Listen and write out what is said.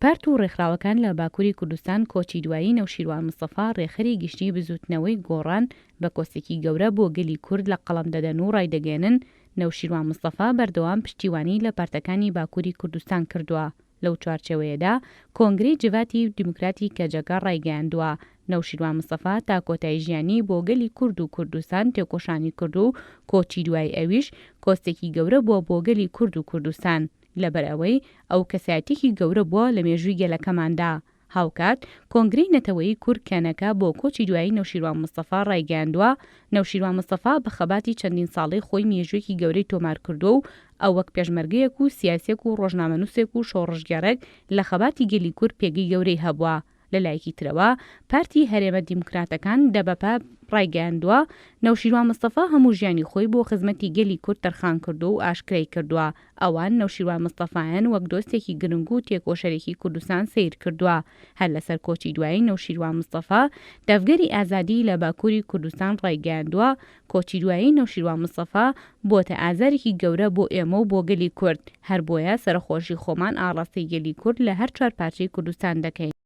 پارت و ڕێکخراوەکان لە باکوری کوردستان کۆچی دوایی نەوشیروان مستەفا ڕێکخەری گشتی بزوتنەوەی گۆڕان بە کۆستێکی گەورە بۆ گەلی کورد لە قەڵەم دەدەن و ڕایدەگەیەنن نەوشیروان مستەفا بەردەوام پشتیوانی لە پارتەکانی باکوری کوردستان کردوە لەو چوارچێوەیەدا کۆنگرەی جڤاتی دیموکراتی کەجەکە ڕایگەیاندوە نەوشیروان مستەفا تا کۆتایی ژیانی بۆ گەلی کورد و کوردستان تێکۆشانی کرد و کۆچی دوایی ئەویش کۆستێکی گەورە بوە بۆ گەلی کورد و کوردستان. لەبەرئەوەی ئەو کەسایەتیەکی گەورە بووە لە مێژووی گەلەکەماندا. هاوکات، کۆنگرەی نەتەوەیی کورد کەنەکە بۆ کۆچی دوایی نەوشیروان مستەفا ڕایگەیاندووە، نەوشیروان مستەفا بە خەباتی چەندین ساڵەی خۆی مێژوویەکی گەورەی تۆمار کردووە و ئەو وەک پێشمەرگەیەک و سیاسیەک و ڕۆژنامەنووسێک و شۆڕشگێڕێک لە خەباتی گەلی کورد پێگەی گەورەی هەبووە. لە لایەکی ترەوە، پارتی هەرێمە دیموکراتەکان، دەبەپە، ڕایگەیاندووە، نەوشیروان مستەفا هەموو ژیانی خۆی بۆ خزمەتی گەلی کورد تەرخان کردووە و ئاشکرای کردووە، ئەوان نەوشیروان مستەفایان وەک دۆستێکی گرنگ و تێکۆشەرێکی کوردستان سەیر کردووە. هەر لەسەر کۆچی دوایی نەوشیروان مستەفا، تەڤگەری ئازادی لە باکووری کوردستان ڕایگەیاندووە، کۆچی دوایی نەوشیروان مستەفا بۆتە ئازارێکی گەورە بۆ ئێمە و بۆ گەلی کورد، هەر بۆیە سەرەخۆشی خۆمان ئاڕاستەی گەلی کورد لە هەر چوارپارچەی کوردستان دەکەین.